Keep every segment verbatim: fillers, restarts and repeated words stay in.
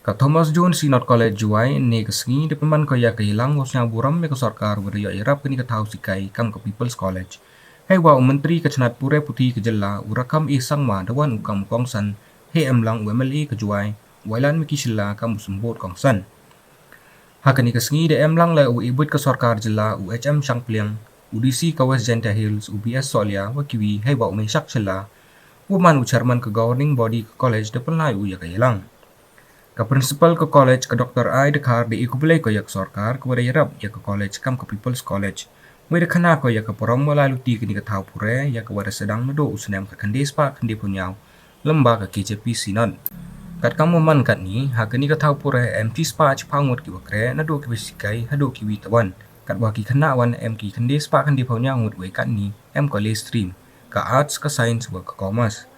Ka Thomas Jones Synod College Jowai, ne ka sngi da pynman ko ya ka yalang wow sñiaw burom ya ka sorkar wa da yoh yarap kani ka thaw sikai kam ka People's College. Hei wa u Myntri ka chnat pure puthi ka jylla, u Rakkam A Sangma, da wan u kam u kongsan, hei em lang u M L A ka Jowai, u Wailadmiki Shylla kam u symbud kongsan. Ha kani ka sngi da em lang le u e buit ka sorkar jylla, u H M Shangpliang, u D C ka West Jaintia Hills, u B S Sohliya, wa kiwi, hei wa u Meshak Shylla, u man u chairman ka governing body ka college, da pynlai u ya ka yalang. Ka principal ka college, ka Doctor I Dkhar, da e khublei ko ya ka sorkar ka wa da yarap ya ka college kam ka People's College. Wei da khana ko ya ka burom wa lai luti kani ka thaw pure ya ka wa da sdang naduh u snem ka khyndai spah khyndai phaw ñiaw, lymba ka K J P Synod. Katkam wa man katni, ha kani ka thaw pure em chi spah chiphaw ngut ki wa kre, naduh ki wa sikai haduh ki wi tawan. Katwa ki khynnah wan em ki khyndai spah khyndai phaw ñiaw ngut, wei katni em ko le stream, ka Arts, ka Science wa ka Commerce.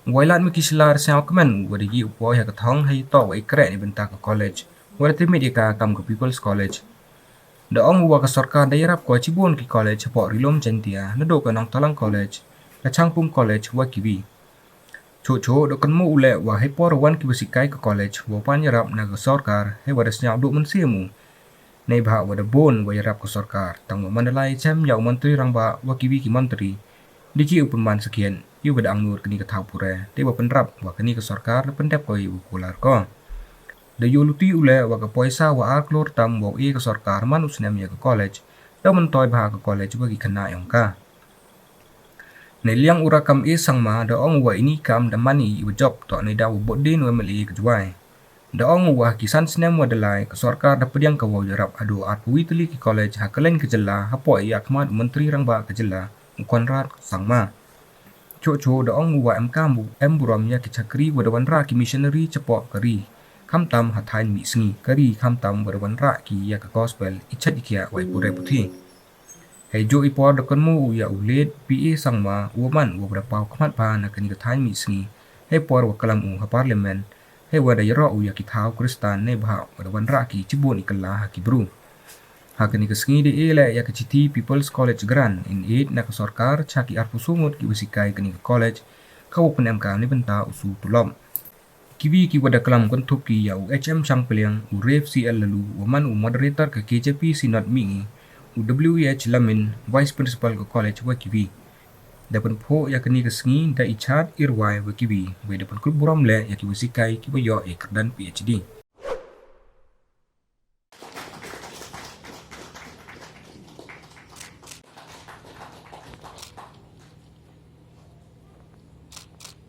U Wailadmiki Shylla da sñiaw kmen u wa da ye u poi ha ka thong hei toh wa i kre ni bynta ka college wa da tipmit ya ka kam ka People's College. Da ong u wa ka sorkar da yarap ko chibun ki college hapoh Ri-loom Jaiñtia, naduh ka Nongtalang College, ka Changpung College wa kiwi. Choh choh da kynmaw u le wa hei por wan ki wa sikai ka college wa pan yarap na ka sorkar, hei wa da sñiaw duh mynsiem u. Neibhah wa da bun wa yarap ka sorkar, tang wa man da lai chem ya u Myntri Rangbah wa kiwi ki myntri, da ki u pynman sakhiat ya wa da angnud kani ka thaw pure, te wa pynrap wa kani ka sorkar da pyndep ko ya wa kular ko. Da yoh luti u le wa ka poisa wa ar klur tam wa e ka sorkar man u snem ya ka college, da myntoi bha ka college wa ki khynnah yong ka. Neiliang u Rakkam A Sangma da ong u wa ini i kam da man i wa jop toh neidaw wa bud dien u M L A ka Jowai. Da ong u wa ha ki san snem wa da lai, ka sorkar da pdiang ka wow yarap haduh arphaw wi tylli ki college ha kylleiñ ka jylla hapoh i yakhmat u Myntri Rangbah ka jylla, u Conrad Sangma. Choh choh da ong u wa em kam u em burom ya ki chakri wa da wanrah ki missionary chapoh ka ri, khamtam ha thaiñ mihsngi ka ri, khamtam wa da wanrah ki ya ka gospel, i chet i khiah wa i pure puthi. Hei jooh i por da kynmaw u ya u late P A Sangma, u wa man u wa da paw khmat bha na kani ka thaiñ mihsngi, hei por wa klam u ha Parliament, hei wa da yaroh u ya ki thaw Khristan neibhah wa da wanrah ki chibun i kylla ha ki bru. Ha kani ka sngi da e le ya ka chithi People's College Grant in Aid na ka sorkar cha ki arphaw soo ngut ki wa sikai kani ka college, ka wa pynemkam ni bynta u su tulop. Kiwi ki wa da klam kynthup ki ya u H M Shangpliang, u Rev C L Laloo, wa man u moderator ka K J P Synod Mihngi, u W H Lamin, Vice Principal ka college wa kiwi. Da pynphuh ya kani ka sngi da i chad i rwai wa kiwi, wei da pynkut burom le ya ki wa sikai ki wa yoh ya kyrdan P H D.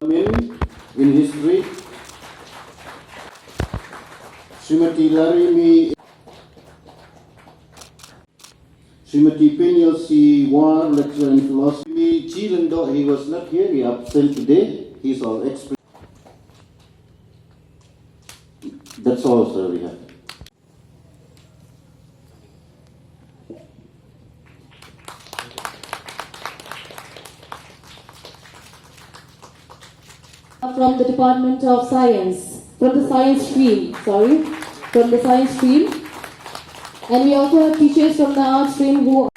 In, in history, Srimati Larimi, Srimati Peniel C War, lecturer in philosophy, G Lendo, he was not here, he absent today, he's all exp-, that's all, sir, we have. From the Department of Science, from the science stream, sorry, from the science stream. And we also have teachers from the arts stream who